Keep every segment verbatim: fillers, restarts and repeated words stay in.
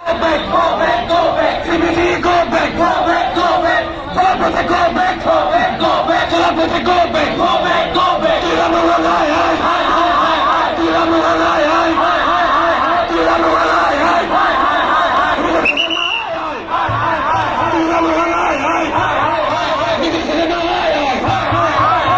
Go back, go back, go back. C B G, go back, go back, go back. Solar project, go back, go back, go back. Solar project, go back, go back, go back. Tiram Ronghang hai hai, hai hai hai hai. Tiram Ronghang hai hai, hai hai hai hai. Tiram Ronghang hai hai, hai hai hai hai. Tiram Ronghang hai hai, hai hai hai hai.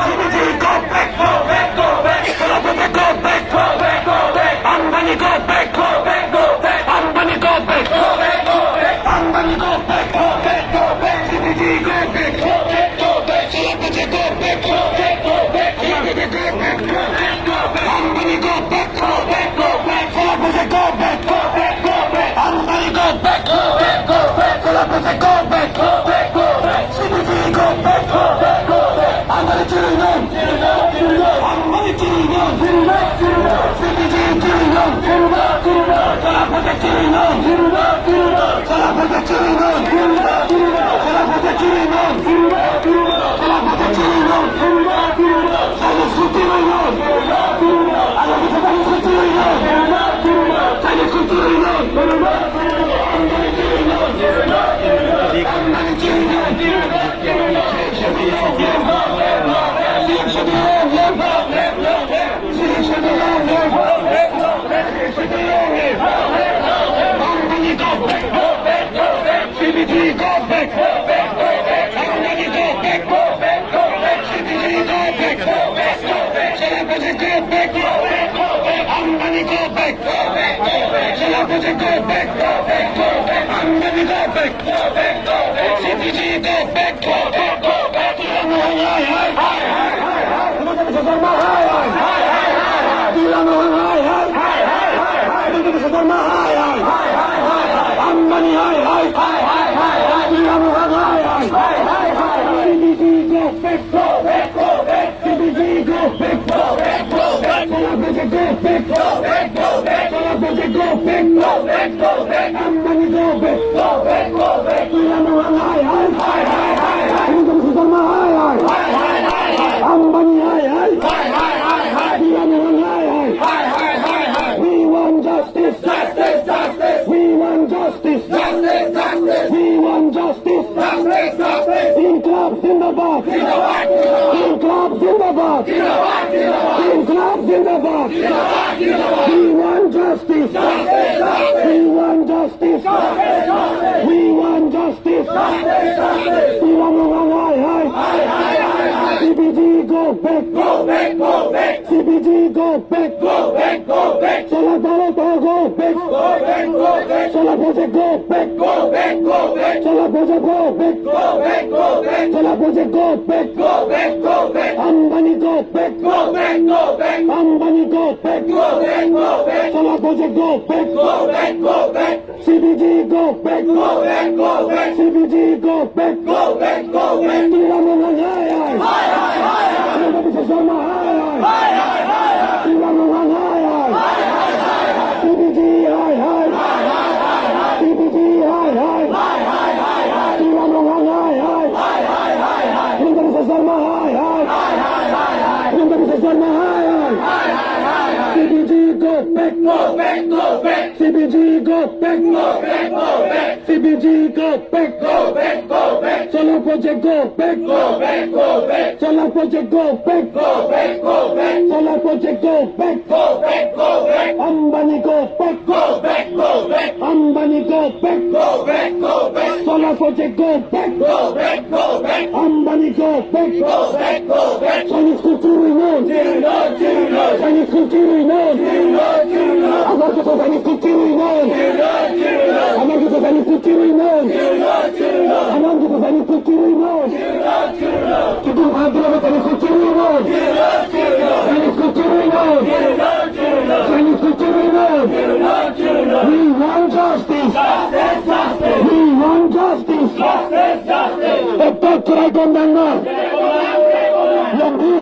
C B G, go back, go back, go back. Solar project, go back, go back, go back. Ambani, go back, go back, go back. Ambani, go back, go back, go back. Ambani, go back, go back, go back. C B G, go back, go back, go back. Solar project, go back, go back, go back. Ambani, go back, go back, go back. Ambani, go back, go back, go back. Solar project, go back, go back, go back. Ambani, go back, go back, go back. Solar project, go back, go back, go back. C B G, go back, go back, go back. Ambani chiri non. Ambani chiri non. C B G chiri non. Solar project chiri non. Solar project chiri non. Solar project chiri non. Solar project chiri non. Chinese chiri non. Chinese chiri non. Chinese chiri non. Ambani, go back, go back, go back. Solar project, go back, go back, go back. Ambani, go back, go back, go back. C B G, go back, go back, go back. Tiram Ronghang hai hai, hai hai hai hai. Himanta Biswa Sarma hai hai, hai hai hai hai. Tiram Ronghang hai hai, hai hai hai hai. Himanta Biswa Sarma hai hai, hai hai hai hai. Ambani hai hai, hai hai hai hai. Tiram Ronghang hai hai, hai hai hai hai. C B G, go back, go back, go back. C B G, go back, go back, go back. Solar project, go back, go back, go back. Solar project, go back, go back, go back. Ambani, go back, go back, go back. Tiram Ronghang hai hai, hai hai hai hai. Himanta Biswa Sarma hai hai, hai hai hai hai. Ambani hai hai, hai hai hai hai. Tiram Ronghang hai hai, hai hai hai hai. We want justice, justice, justice. We want justice, justice, justice. We want justice. Justice, justice. Inqilab zindabad. Zindabad, zindabad. Inqilab zindabad. Zindabad, zindabad. Inqilab zindabad. Zindabad, zindabad. We want justice. Justice, justice. We want justice. Justice, justice. We want justice. Justice, justice. Tiram Ronghang hai hai. Hai hai hai hai. C B G, go back. Go back, go back. C B G, go back. Go back, go back. Solar Adalot, go back. Go back, go back. Solar project, go back. Go back, go back. Solar project, go back. Go back, go back. Solar project, go back. Go back, go back. Ambani, go back. Go back, go back. Ambani, go back. Go back, go back. Solar project, go back. Go back, go back. C B G, go back. Go back, go back. C B G, go back. Go back, go back. Tiram Ronghang hai hai. Hai hai hai hai. Himanta Biswa Sarma hai hai. Hai hai hai hai. Tiram Ronghang hai hai. Hai hai hai hai. C B G hai hai. Hai hai hai hai. C B G hai hai. Hai hai hai hai. Tiram Ronghang hai hai. Hai hai hai hai. Himanta Biswa Sarma hai hai. Hai hai hai hai. Himanta Biswa Sarma hai hai. Hai hai hai hai. C B G, go back. Go back, go back. C B G, go back. Go back, go back. C B G, go back. Go back, go back. Solar project, go back. Go back, go back. Solar project, go back. Go back, go back. Solar project, go back. Go back, go back. Ambani, go back. Go back, go back. Ambani, go back. Go back, go back. Solar project, go back. Go back, go back. Ambani, go back. Go back, go back. Chinese school chiri non. Chiri non, chiri non. Chinese school chiri non. Chiri non, chiri non. Amarketso Chinese school chiri non. Chiri non, chiri non. Amarketso Chinese school chiri non. Chiri non, chiri non. Amarketso Chinese school chiri non. Chiri non, chiri non. Kitu Andhra Chinese school chiri non. Chiri non, chiri non. Chinese school chiri non. Chiri non, chiri non. Chinese school chiri non. Chiri non, chiri non. We want justice. Justice, justice. We want justice. Justice, justice. Etok cherai kondang ma. Longhi.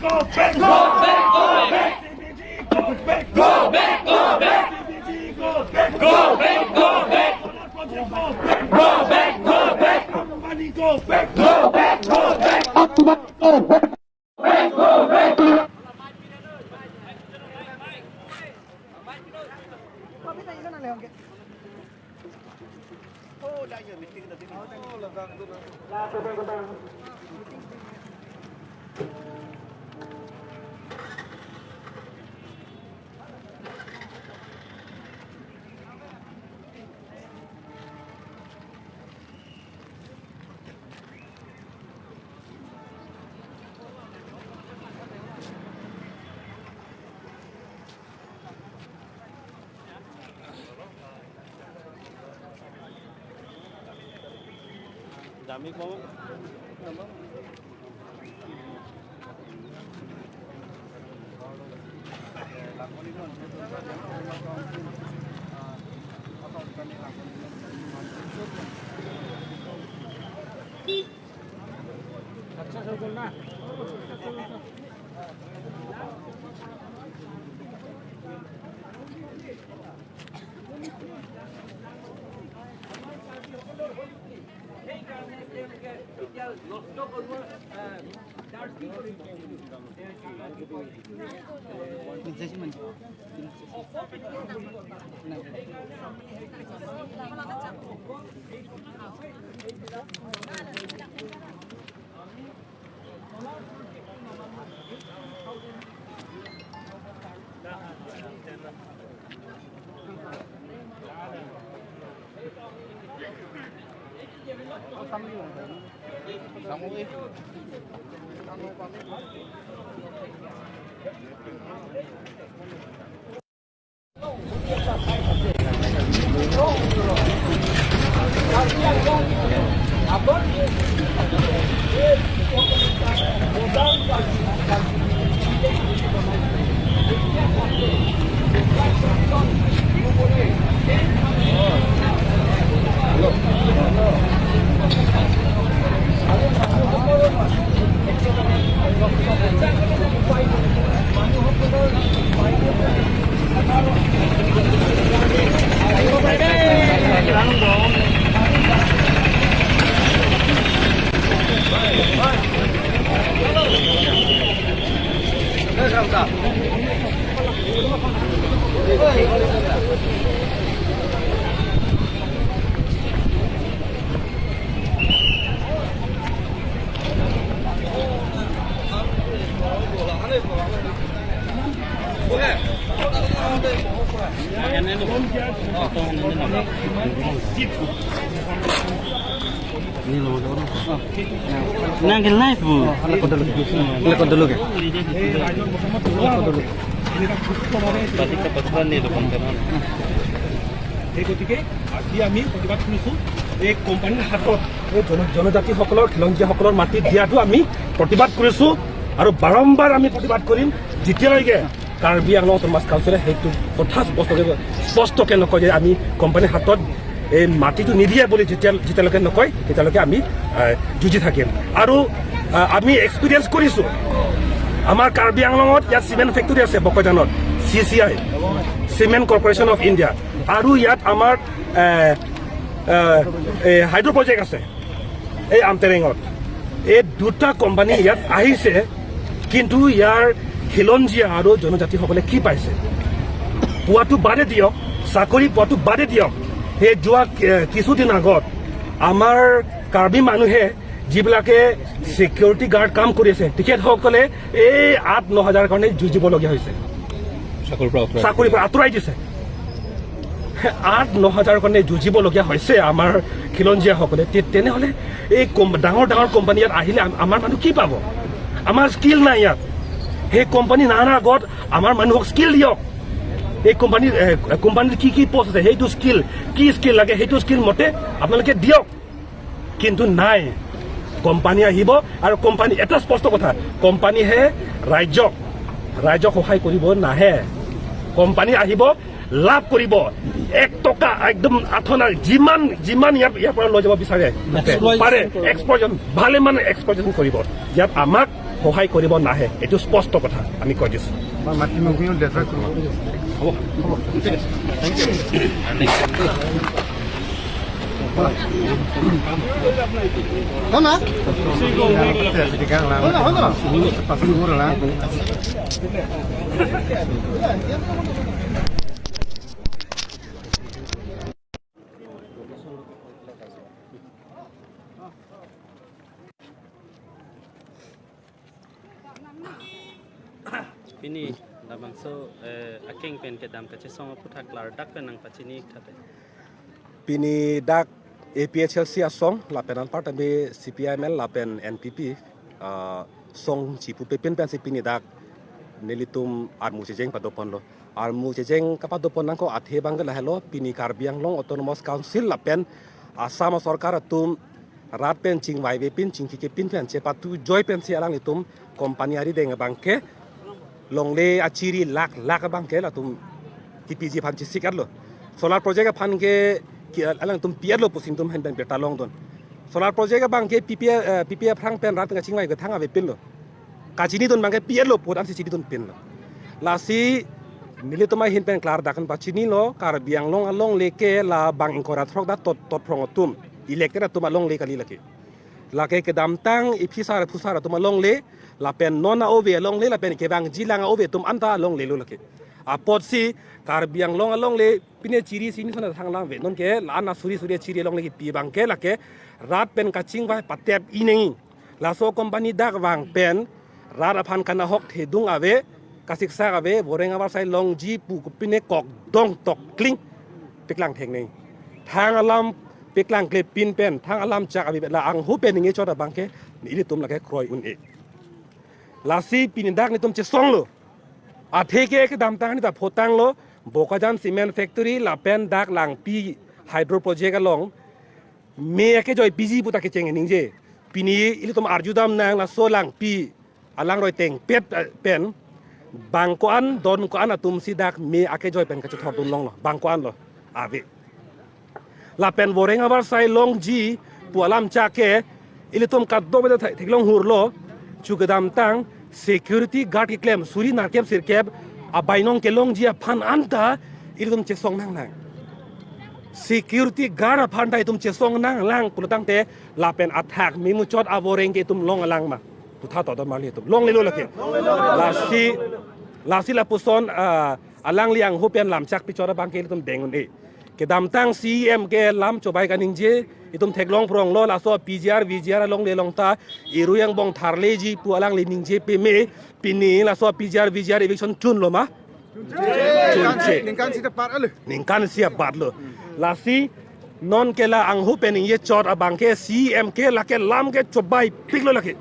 Go back, go back. Go back, go back. Go back, go back. Nang ke live bu. Live konten dulu ke? সেই গতিকে আজি আমি প্ৰতিবাদ কৰিছো, এই কোম্পানীৰ হাতত এই জন-, জনজাতিসকলৰ, খিলঞ্জীয়াসকলৰ মাটি দিয়াটো আমি প্ৰতিবাদ কৰিছো আৰু বাৰম্বাৰ আমি প্ৰতিবাদ কৰিম, যেতিয়ালৈকে কাৰ্বি আংলং অট'নমাছ কাউন্সিলে সেইটো কথা স্পষ্টকে, স্পষ্টকে নকয় যে আমি কোম্পানীৰ হাতত এই মাটিটো নিদিয়ে বুলি যেতিয়া, যেতিয়ালৈকে নকয়, তেতিয়ালৈকে আমি, আহ, যুঁজি থাকিম। আৰু, আহ, আমি এক্সপিৰিয়েঞ্চ কৰিছো, আমাৰ কাৰ্বি আংলঙত ইয়াত চিমেণ্ট ফেক্টৰী আছে বকৈজানত, C C I, cement corporation of India, আৰু ইয়াত আমাৰ, আহ, আহ, এই হাইড্ৰ' প্ৰজেক্ট আছে। এই আমটেৰেঙত এই দুটা কোম্পানী ইয়াত আহিছে, কিন্তু ইয়াৰ খিলঞ্জীয়া আৰু জনজাতিসকলে কি পাইছে? পোৱাটো বাদে দিয়ক, চাকৰি পোৱাটো বাদে দিয়ক। সেই যোৱা, এ, কিছুদিন আগত আমাৰ কাৰ্বি মানুহে যিবিলাকে ছিকিউৰিটি গাৰ্ড কাম কৰি আছে, তেখেতসকলে এই আঠ ন হাজাৰ কাৰণে যুঁজিবলগীয়া হৈছে। চাকৰিৰ পৰা আঁতৰাই চাকৰিৰ পৰা আঁতৰাই দিছে। আঠ ন হাজাৰ কাৰণে যুঁজিবলগীয়া হৈছে আমাৰ খিলঞ্জীয়াসকলে। তে-, তেনেহ'লে এই কোম-, ডাঙৰ ডাঙৰ কোম্পানী ইয়াত আহিলে আম-, আমাৰ মানুহ কি পাব? আমাৰ স্কিল নাই ইয়াত। সেই কোম্পানী নানাৰ আগত আমাৰ মানুহক স্কিল দিয়ক। এই কোম্পানীৰ, এ, কোম্পানীৰ কি কি পষ্ট আছে, সেইটো স্কিল, কি স্কিল লাগে, সেইটো স্কিল মতে আপোনালোকে দিয়ক। কিন্তু নাই, কোম্পানী আহিব আৰু কোম্পানী, এটা স্পষ্ট কথা, কোম্পানীহে ৰাইজক, ৰাইজক সহায় কৰিব নাহে। কোম্পানী আহিব, লাভ কৰিব, এক টকা একদম আঠনা, যিমান, যিমান ইয়াৰ, ইয়াৰ পৰা লৈ যাব বিচাৰে, exploitation পাৰে, কৰিব। Exploitation, ভালেমান exploitation কৰিব। ইয়াত আমাক সহায় কৰিব নাহে, এইটো স্পষ্ট কথা আমি কৈ দিছো। আমাৰ মাটি মানুহখিনিও ডেফাৰ কৰিব। হ'ব, হ'ব। Thank you। Hona? Hona, hona. Pini labangso, eh, akeng pen kedam kachesong aphuthak klardak pen nangpachini thate. Pini dak A P H L C asong lapen anparta be C P I M L lapen N P P, ah, song chipu pepin pensi pini dak nelitum armu chejeng padoponlo. Armu chejeng kapadopon nangkok athe abang ke lahelo, pini Karbi Anglong Autonomous Council lapen Assam sorkar atum rat pen chingvai avepin, chingki kepin pen chepatu joi pensi alanglitum company arideng abang ke longle achiri lakh lakh abang ke latum kipiji aphan chesik-etlo. Solar project aphan ke ki alangtum pi-etlo pusi nelitum ahin pen birta longdun. Solar project abang ke P P A, eh, P P A aphrang pen rat pen kachingvai kethang avepinlo. Kachinidun abang ke pi-etlo pu ansi chinidunpinlo. Lasi nelitum ahin pen klardak pen pachinilo, Karbi Anglong alongle ke labang ingkoi ra throk dak tot, tot phrong atum, elected atum alongle kali lake. Lake kedamtang iphusar phusar atum alongle, lapen non a-ove alongle, lapen kevangjilang a-ove atum anta alonglelo lake. Apotsi Karbi Anglong alongle pine chiri sini sana thang alam ave. Non ke la-an asuri suri chiri alongle kipi abang ke lake rat pen kachingvai patep ineng. Laso company dak vang pen rat aphan kanahok thedung ave, kasiksak ave, voreng avarsai longji pu kopine kok dong tok kling paklang thekneng. Thang alam paklang klepin pen, thang alam chak ave la angho pen ningje chot abang ke ilitum lake kroi un-e. Lasi pini dak nelitum chesonglo. Athe ke kedamtang neta photanglo, Bokajan Cement Factory lapen dak Langpi Hydro Project along me akejoi piji puta kecheng ningje. Pini ilitum arjudam nang laso Langpi alangroi tengpet, eh, pen bang ko-an, don ko-an atumsi dak me akejoi pen kachethordun longlo, bang ko-anlo ave. Lapen voreng avarsai longji pu alam chak ke ilitum kadokave ta thek-, theklong hurlo, chu kedamtang security guard keklem suri nerkep sirkep abainong kelongji aphan anta ilitum chesong nang nang. Security guard aphan ta itum chesong nang lang pulotangte lapen athak memuchot avoreng ke itum long alang ma? Putha to do mali itum longlelo lake. Lasi, lasi lapuson, ah, alangli angho pen lamchak pichot abang ke itum deng un-e. Kedamtang C E M ke lam chobai kaningje, itum theklong phronglo, laso P G R, V G R alongle along ta irui angbong tharleji pu alangli ningje peme, pini laso P G R, V G R eviction chunlo ma? Chunche. Ningkan sita par alo. Ningkan isi abatlo. Lasi non ke la angho pen ningje chot abang ke C E M ke lake lam ke chobaipiklo lake.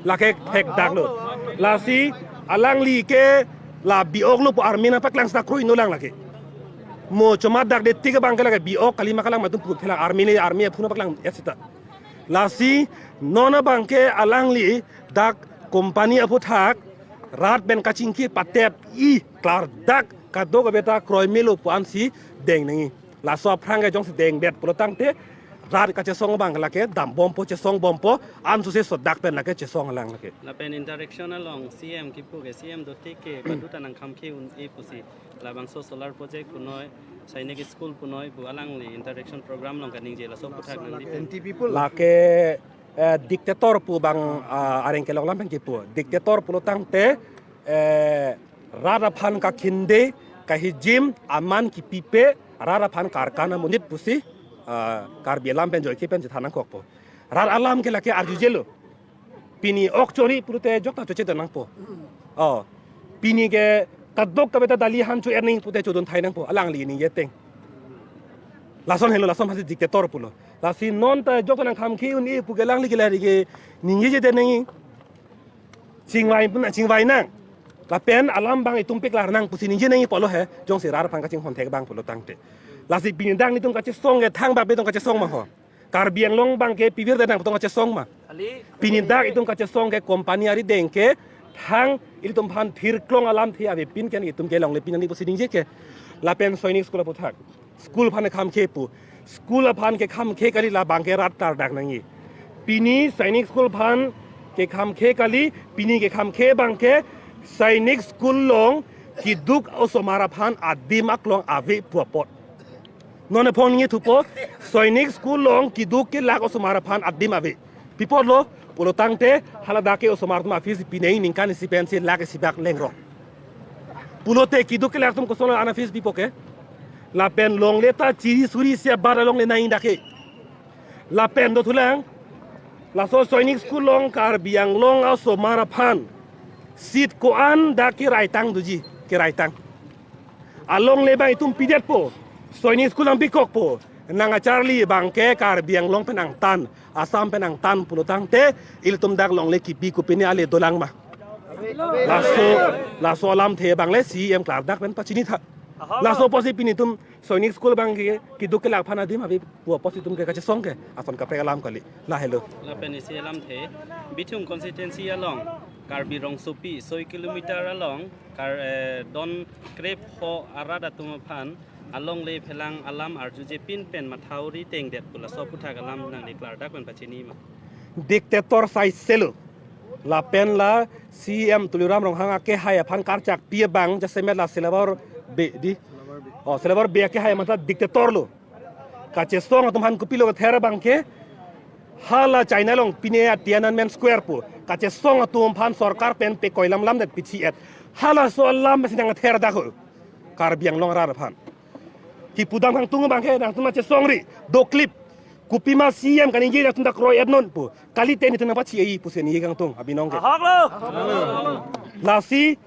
Lake thekdaklo. Lasi alangli ke la bi-oklo pu army nangpaklang sita kroinon lang lake. Mo chomat dak de tik abang ke lake bi-ok kali ma kalang ma itum pu phelang army ne army aphu nangpaklang ya sita. Lasi non abang ke alangli dak company aphuthak rat pen kachingki patep-i klardak kadokave ta kroi melo pu ansi deng nangji. Laso aphrang ke jongsi dengdet pulotangte rat kachesong abang lake dambompo, chesongbompo, ansose sodak pen lake chesong lang lake. Lapen interaction along C M kipu ke, C M dotik ke paduta nangkhamkhe un-e pusi labangso solar project punoi, Sainik School punoi pu alangli interaction program along kaningje, laso aphuthak nangli pen. N T P pu lake, eh, dictator pu abang, ah, areng kelong alam pen kipu. Dictator pulotangte, eh, rat aphan kakhinde, kahijim, aman kipipe, rat aphan karkana monit pusi, ah, Karbi alam pen joike pen chethan nangkokpo. Rat alam ke lake arjujelo. Pini ok chori pulote jokta choche nangpo. Oh. Pini ke kadokave ta dali han cho-er nangji pulote chodun thai nangpo. Alangli ningje teng. Lason helo, lason hasi dictator pulo. Lasi non ta jokta nangkhamkhe un-e pu ke alangli ke lari ke ningjeje nangji. Chingvai pun chingvai nang. Lapen alam abang itum paklar nang pusi ningje nangji pulo he. Jongsi rat aphan kachinghon thek abang pulotangte. Lasi pini dak nelitum kachesong ke thangbak pen itum kachesong ma ho? Karbi Anglong abang ke pivirdet nang pu itum kachesong ma? Pini dak itum kachesong ke company arideng ke thang ilitum aphan thirklong alamthe avepin ke itum ke longlepin nangji pusi ningje ke. Lapen Sainik School aphuthak. School aphan kekhamkhe pu. School aphan kekhamkhe kali, labang ke rat klardak nangji. Pini Sainik School aphan kekhamkhe kali, pini kekhamkhe abang ke Sainik School along keduk osomar aphan adim aklong ave pu apot. Non ephong ningje thupo, Sainik School along keduk kelak osomar aphan adim ave. Pi apotlo, pulo tangte haladak ke osomar atum a-fees pinei ningkan isi pensi lakh isi bak lengrok. Pulote keduk kelak atum koson an a-fees pipo ke? Lapen longle ta chiri suri isi abat alongle nai dak ke. Lapen dothulang, laso Sainik School along Karbi Anglong osomar aphan seat ko-an dak keraitang doji, keraitang. Alongle abang itum pidetpo, Sainik School abang pikokpo, nang acharli abang ke Karbi Anglong pen angtan, Assam pen angtan pulo tangte, ilitum dak longle kipi kopine ale dolang ma? Laso, laso alamthe abang le C E M klardak pen pachini tha. Laso apotsi pini itum Sainik School abang ke keduk kelak aphan adim ave pu apotsi itum ke kachesong ke ason kaprek alam kali. Lahelo. Lapen isi alamthe, Bithung constituency along, Karbi Rongsopi, soi kilometer along, kar, eh, don krepho arat atum aphan alongle phelang alam arjujepin pen mathauri tengdet pu laso aphuthak alam nangli klardak pen pachini ma? Dictator sai selo. Lapen la C E M Tuliram Ronghang akehai aphan karchakpi abang jasemet la Selabor Bey di. Oh, Selabor Bey akehai matha dictator lo. Kachesong atum aphan kopilo kether abang ke? Hala China along pine a Tiananmen Square pu kachesong atum aphan sorkar pen pekoi lam lamdet pichi et. Halaso alam mesi nang ther dak ho. Karbi Anglong arat aphan. Kipu dam kangtung abang ke nangtum chesongri, doklip. Kopima C E M kaningje nangtum ta kroi-et non pu. Kalite netum nangpachi-e pusi ningje kangtung abinong ke. Ahok lo. Lasi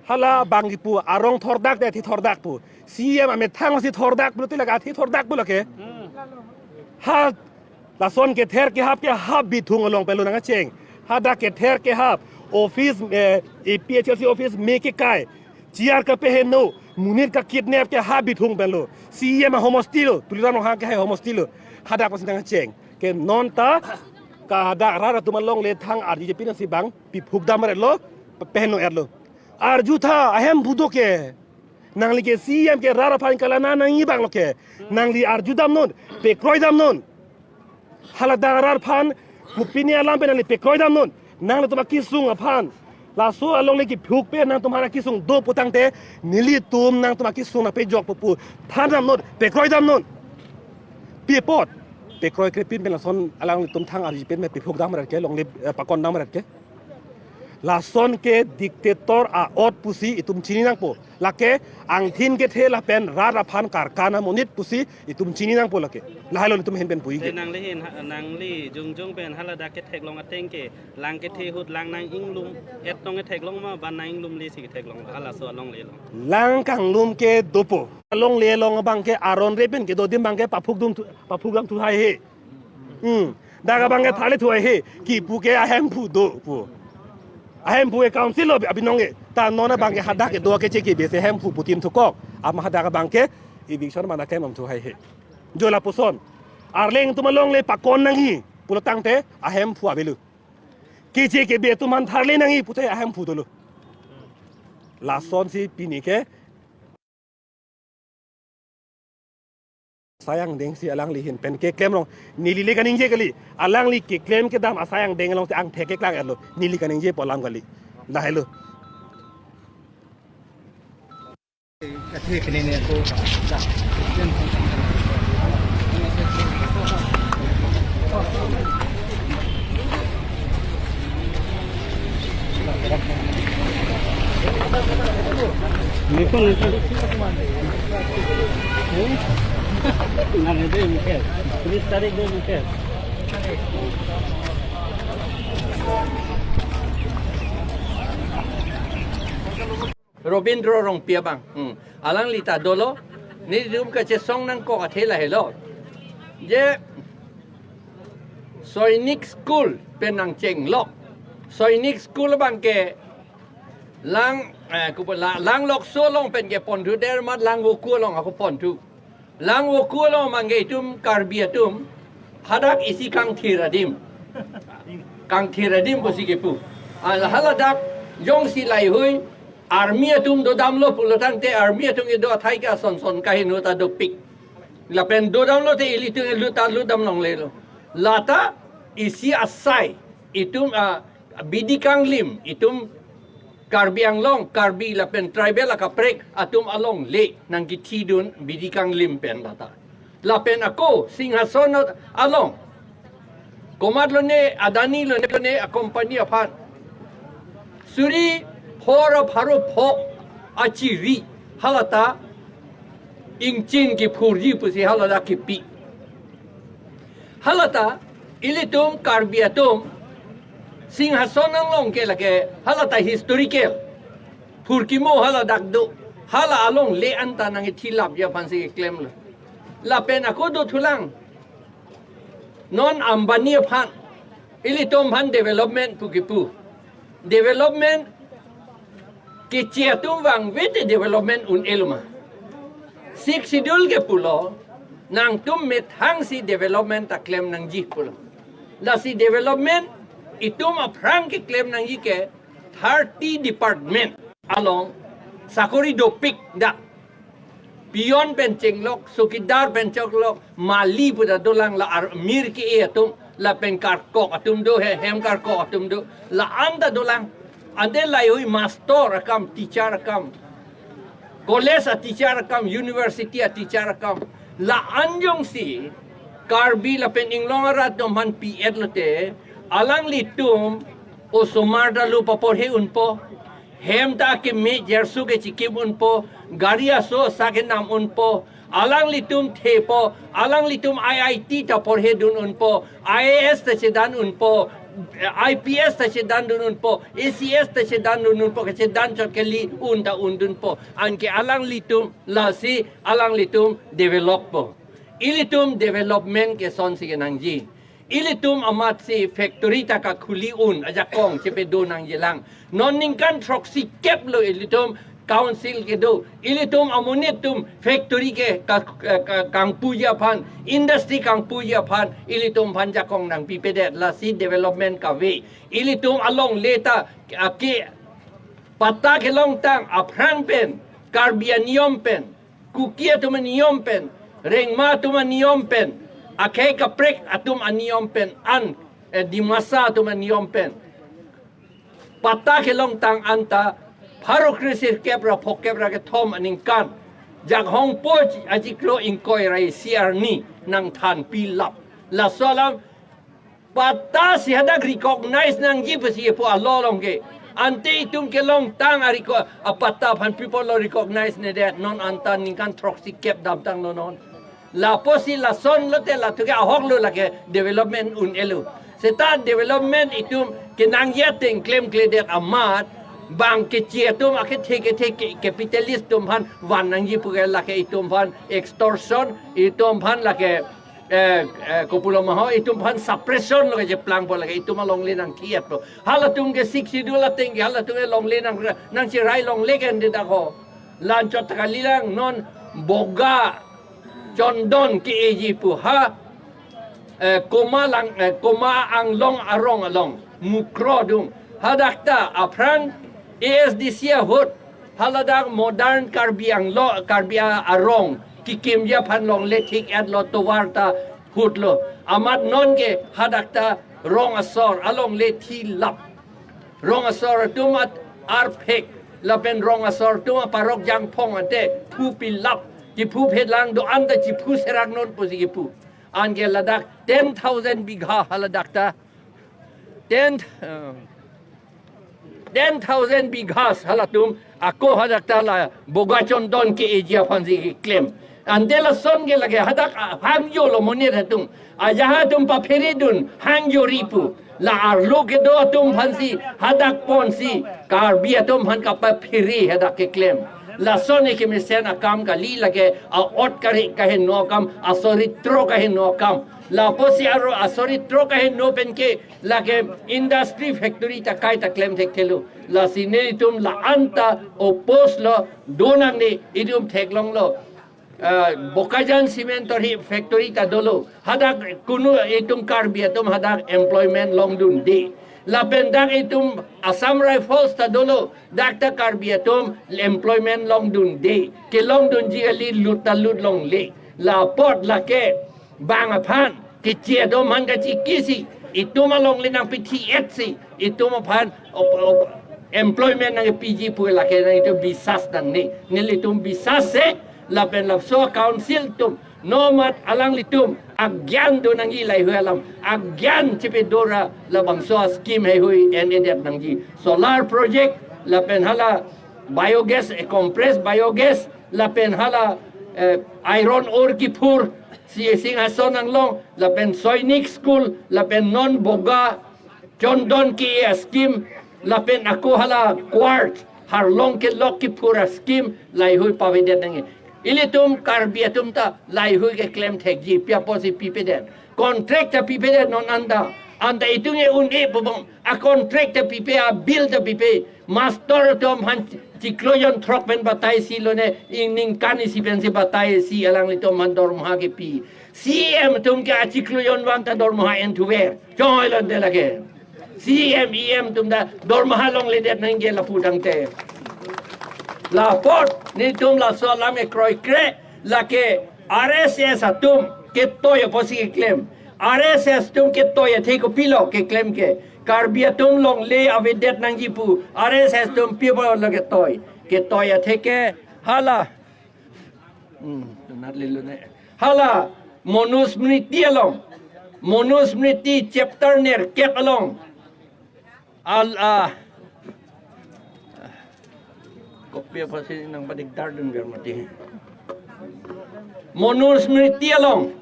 hala abang kipu arong thordak de thi thordak pu. C E M amethang si thordak pulote lake athi thordak pu lake. Ha lason kether kehap ke ha Bithung along pen lo nangkecheng. Hadak kether kehap office, eh, A P H L C office me kekai. Chair kapeheno, monit kakidnap ke ha Bithung pen lo. C E M ahomosti lo, Tuliram Ronghang akehai ahomosti lo. Hadak apotsi nangkecheng. Ke non ta, ka hadak rat atum alongle thang arjujepin si abang piphuk dam ret lo, peheno et lo. Arjutha, ahemphu do ke. Nangli ke C E M ke rat aphan kalana nangji abang lo ke. Nangli arju dam non, pekroi dam non. Haladak rat aphan kopine alam pen nangli pekroi dam non. Nanglitum akesung aphan. Laso alongle kiphuk pen nangtum aphan akesung do pu tangte, nelitum nangtum akesung nangpejokpo pu than dam non, pekroi dam non. Pi apot, pekroi krepin pen lason alanglitum thang arjujepin me piphuk dam ret ke, longle, eh, pakon dam ret ke. Lason ke dictator a-ot pusi itum chini nangpo. Lake angthin kethe lapen rat aphan karkan amonit pusi itum chini nangpo lake. Lahelo itum ahin pen puji ke. Te nangli hin ha-, nangli jongjong pen haladak ketheklong ateng ke lang kethe ahut lang nang-inglum et tong ketheklong ma, ba nang-inglumle si ketheklong halaso alongle along? Lang kanglum ke dopo. Alongle along abang ke aron re pen kedo adim abang ke paphuk dum thu, paphuk dam thu haihe. Hmm. Dak abang ke tharle thu haihe. Kipu ke ahemphu do pu. Ahemphu ke council lo abinong ke. Ta non abang ke hadak kedo keche kebe si ahemphu putin thukok. Ama hadak abang ke eviction mana kemam thu haihe. Jo lapuson. Arleng atum alongle pakon nangji pulo tangte ahemphu avelo. Keche kebe atum aphan tharle nangji pute ahemphu dolo. Lasonsi pini ke asai angdeng si alangli ahin pen keklem rong, neli le kaningje kali. Alangli keklem kedam asai angdeng along si angthek keklang erlo. Neli kaningjepo alam kali. Lahelo. Robindro Rongpi abang. Hmm. Alangli ta dolo. Netum kachesong nangkok athe lahelo. Je Sainik School pen nangchenglok. Sainik School abang ke lang, eh, kupo la, Langlokso along pen kepon thu, dermat Langvoku along ako pon thu. Langvoku along abang ke itum Karbi atum hadak isi kangthir adim. Kangthir adim pusi kipu. Al haladak jongsi laheihui army atum dodamlo pulo tangte army atum kedo athai ke ason son kaheno ta dopik. Lapen dodamlote ilitum lut ta lutdam longlelo. Lata isi asai itum, ah, bidi kanglim itum Karbi Anglong, Karbi lapen tribal akaprek atum alongle nangkethidun bidi kanglim pen lata. Lapen ako Singhason along, komat lone, Adani lone, lone a company aphan suri phor pharo pho achiri halata ingchin kiphurji pusi halata kipi. Halata ilitum Karbi atum Singhason along ke lake halata historical phurkimo hala dak do, hala alongle anta nangkethilapji aphansi klemlo. Lapen ako dothulang, non Ambani aphan ilitum aphan development pu kipu. Development keche atum vangvete development un-elo ma. Sixth Schedule ke pulo, nangtum methangsi development ta klem nangji pulo. Lasi development itum aphrang keklem nangji ke thirty department along sakori dopik dak. Peon pen chenglok, sokidar pen chenglok, mali pu ta dolang, la armir ke-e atum, lapen karkok atum do, he hem karkok atum do, la-an ta dolang. Ante lahei master akam, teacher akam, college a teacher akam, university a teacher akam, la-an jongsi Karbi lapen inglong arat atum aphan pi-et lote, alanglitum osomar ta lo paporhe unpo, hem ta keme jersu kechikim unpo, gari aso asa kenam unpo, alanglitum thepo, alanglitum I I T ta porhedun unpo, I A S ta chedan unpo, I P S ta chedandun unpo, A C S ta chedandun unpo, kechedan chot kali un ta undunpo. Anke alanglitum lasi alanglitum developpo. Ilitum development kesonsi kenangji. Ilitum amatsi factory ta kakhuli un ajakong chepedo nangjilang. Non ningkan throksi kep lo ilitum council kedo. Ilitum amonit atum factory ke ka, ka, ka, kangpuji aphan, industry kangpuji aphan, ilitum aphan jakong nangpipedet, lasi development kave. Ilitum alongle ta, ake patta kelongtang aphrang pen, Karbi aniyom pen, Kuki atum aniyom pen, Rengma atum aniyom pen, akhei kaprek atum aniyom pen, an, eh, Dimasa atum aniyom pen patta kelongtang anta pharo kre sirkep ra phokep ra kethom aningkan, Jakhong po achiklo ingkoi ra isi arni nangthanpilap. Laso alam patta si hadak recognize nangji pusi kepu alo along ke. Ante itum kelongtang a reco-, a patta aphan pi apotlo recognize nedet, non anta ningkan throksi kep damtanglo non. Lapusi lason lote latum ke ahok lo lake development un-elo. Seta development itum kenangji ateng klemkledet amat, bang keche atum akethe kethe ke-, capitalist atum aphan van nangji pu ke lake itum aphan extortion, itum aphan lake, eh, eh, kopulo ma ho, itum aphan suppression lo kecheplangpo, lake itum alongle nangthi-etpo. Halatum ke Sixth Schedule ateng ke halatum ke longle nang, nangchirai longle ke ende dak ho. La-anchot ta kalilang, non Boga Chondon ke-eji pu ha, eh, Koma lang, eh, Koma Anglong arong along, Mukro adung. Hadak ta aphrang A S D C ahut, haladak modern Karbi Anglong, Karbi a-, arong kikimji aphan longle thik-etlo, tovar ta hutlo. Amat non ke hadak ta rong asor alongle thilap. Rong asor atum at arphek, lapen rong asor atum aparok jangphong ante phupilap, kiphu phelang do-an ta chiphu serak non pusi kipu. Anke ladak ten thousand bigha haladak ta, ten, eh, ten thousand bighas halatum ako hadak ta la Boga Chondon ke-eji aphansi keklem. Ante lason ke lake hadak, ah, hangjo lo monit atum. Ajahak atum papheredun hangjo ri pu. La arlo kedo atum aphansi hadak ponsi Karbi atum aphan kapaphere hadak keklem. Lason ke kemesen akam kali, lake a-ot kari kaheno akam, asoritro kaheno akam. Lapusi aro asoritro kaheno pen ke lake industry factory ta kai ta klem thekthelo. Lasi nelitum la-an ta oppose lo, do nangne, itum theklonglo. Ah, Bokajan Cement torhi factory ta dolo. Hadak kunu itum Karbi atum hadak employment longdunde. Lapen dak itum Assam Rifles ta dolo. Dak ta Karbi atum employment longdunde. Kelongdunji kali, lut ta lut longle. La apot lake bang aphan, keche atum aphan kachikisi, itum alongle nangpithi-etsi, itum aphan op-, op-, employment nangpiji pu lake nangtum bisas nangne. Nelitum bisas se, lapen laso council atum, Nomat alanglitum agyan do nangji laheihui alam. Agyan chepedo ra labangso a-scheme heihui en-edet nangji. Solar project lapen hala biogas, eh, compressed biogas lapen hala, eh, iron ore kiphur, si Singhason anglong, lapen Sainik School, lapen non Boga Chondon ke a-scheme, lapen ako hala quartz, harlong kelok kiphur a-scheme, laheihui pavedet nangji. Ilitum Karbi atum ta laheihui keklem thekji, pi apotsi pipedet. Contract ta pipedet non anta. Anta itum ke un-e pu bom. A-contract ta pipe, a-bill ta pipe. Master atum aphan chiklo jonthrok pen batai isi lone, ing ningkan isi pensi batai isi alanglitum aphan dormoha kepi. C E M atum ke achiklo jonvang ta dormoha en thuver. Chonghoi lonte lake. C E M, E M atum ta dormoha longledet nangji lapu tangte. La apot nelitum laso alam ke kroikre, lake R S S atum ketoi apotsi keklem. R S S atum ketoi athe kopilo keklem ke? Karbi atum longle avedet nangji pu R S S atum pi apotlo ketoi? Ketoi athe ke hala. Hmm, donat lelo ne. Hala Manusmriti along. Manusmriti chapter nerkep along. Al, ah. Kopi apotsi nangpadik dardun biar mati. Manusmriti along.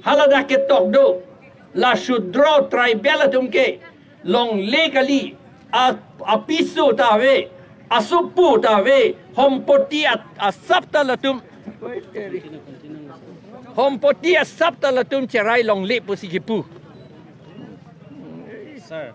Hala dak ketok do. La Shudra tribal atum ke longle kali. A, apiso ta ave. Asopo ta ave. Hompoti a, asap ta latum. Hompoti asap ta latum cherai longle pusi kipu. Sir,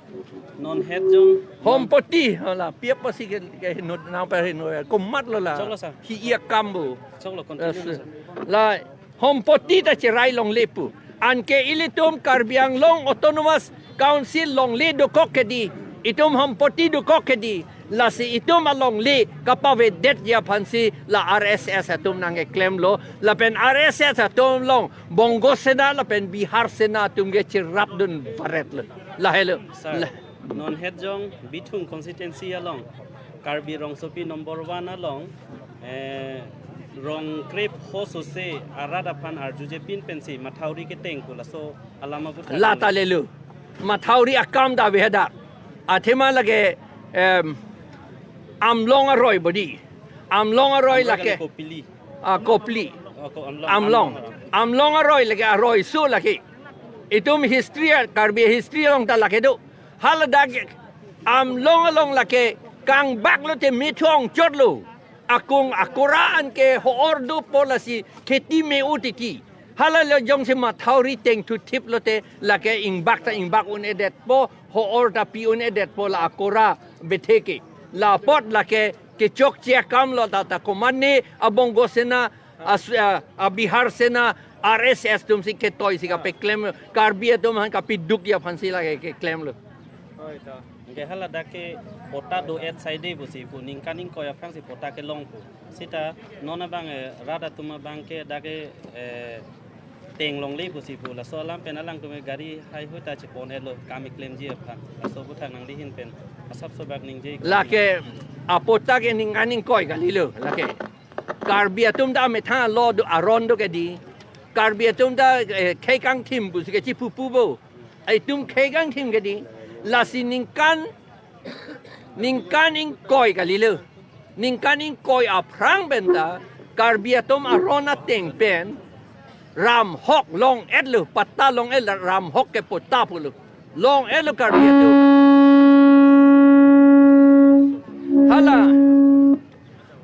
non het jong. Hompoti, hala, pi apotsi ke, ke hino, nang pa hino, komatlo la. Choklo, sir. Hi iya kambu. Choklo, continue, sir. La, hompoti ta cherai longle pu. Anke ilitum Karbi Anglong Autonomous Council longle dokok kedi. Itum hompoti dokok kedi. Lasi itum alongle kapavedetji aphansi la R S S atum nangkeklemlo. Lapen R S S atum along Bongo Sena lapen Bihar Sena atum ke cherapdun varetlo. Lahelo. Sir, la- non het jong Bithung constituency along, Karbi rongsopi number one along, eh, rong krep ho sose arat aphan arjuje pin pensi mathauri keteng pu laso alam aputhak. La ta lelo. Mathauri akam ta ave hadak. Athema lake, em, Amlong aroi bodi. Amlong aroi Amlong lake. Kopili. Ah, Kopili. Oh, ko Amlong. Amlong. Amlong. Amlong aroi lake aroi so lake. Itum history, Karbi history along ta lake do. Haladak Amlong along lake kangbak lote methong chotlo. Akung akora anke ho-or dopo lasi kheti me-o titi. Hala le jongsi mathauri tengthuthip lote lake ingbak ta ingbak un-edetpo, ho-or ta pi un-edetpo la akora betheke. La apot lake kechokche akam lo ta ta komatne a Bongo Sena, a, a, a Bihar Sena, R S S atumsi ketoisi kapeklem, Karbi atum aphan kapidukji aphansi lake keklemlo. Hoi ta. Anke haladak ke patta do-et saide pusi pu, ningkan ingkoi aphrangsi patta kelong pu. Seta non abang, eh, rat atum abang ke dak ke, eh, teng longle pusi pu. Laso alam pen alangtum ke gari heihui ta chepon-etlo, kam keklemji aphan. Laso aputhak nangli ahin pen asapso bak ningje. Lake apatta ke ningkan ingkoi kalilo lake. Karbi atum ta amethang alo do aron do kedi. Karbi atum ta, eh, khei kangthim pusi ke chipupu bo. Itum khei kangthim kedi. Lasi ningkan, ningkan ingkoi kalilo. Ningkan ingkoi aphrang pen ta Karbi atum aron ateng pen ramhok long-etlo, patta long-etlo, ramhok ke patta pulo. Long-etlo Karbi atum. Hala,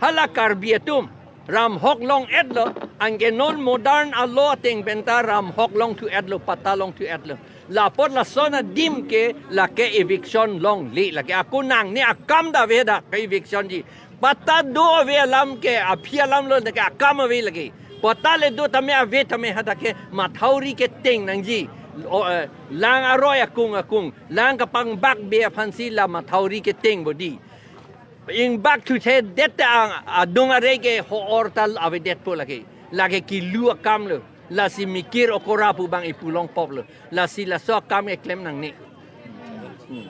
hala Karbi atum ramhok long-etlo, anke non modern alo ateng pen ta ramhok longthu-etlo, patta longthu-etlo. La apot lason adim ke lake eviction longle, lake ako nangne akam ta ave dak ke evictionji. Patta do ave alam ke aphi alam lo, lake akam ave lake. Patta le do tame ave tame hadak ke mathauri keteng nangji. O, eh, lang aroi akung akung, lang kapangbak be aphansi la mathauri keteng bodi. Ingbak thuthedet te ang adung arei ke ho-or ta avedetpo lake. Lake kilu akam lo. Lasi mikir okora pu bang ipu longpoplo. Lasi laso akam keklem nangne. Hmm.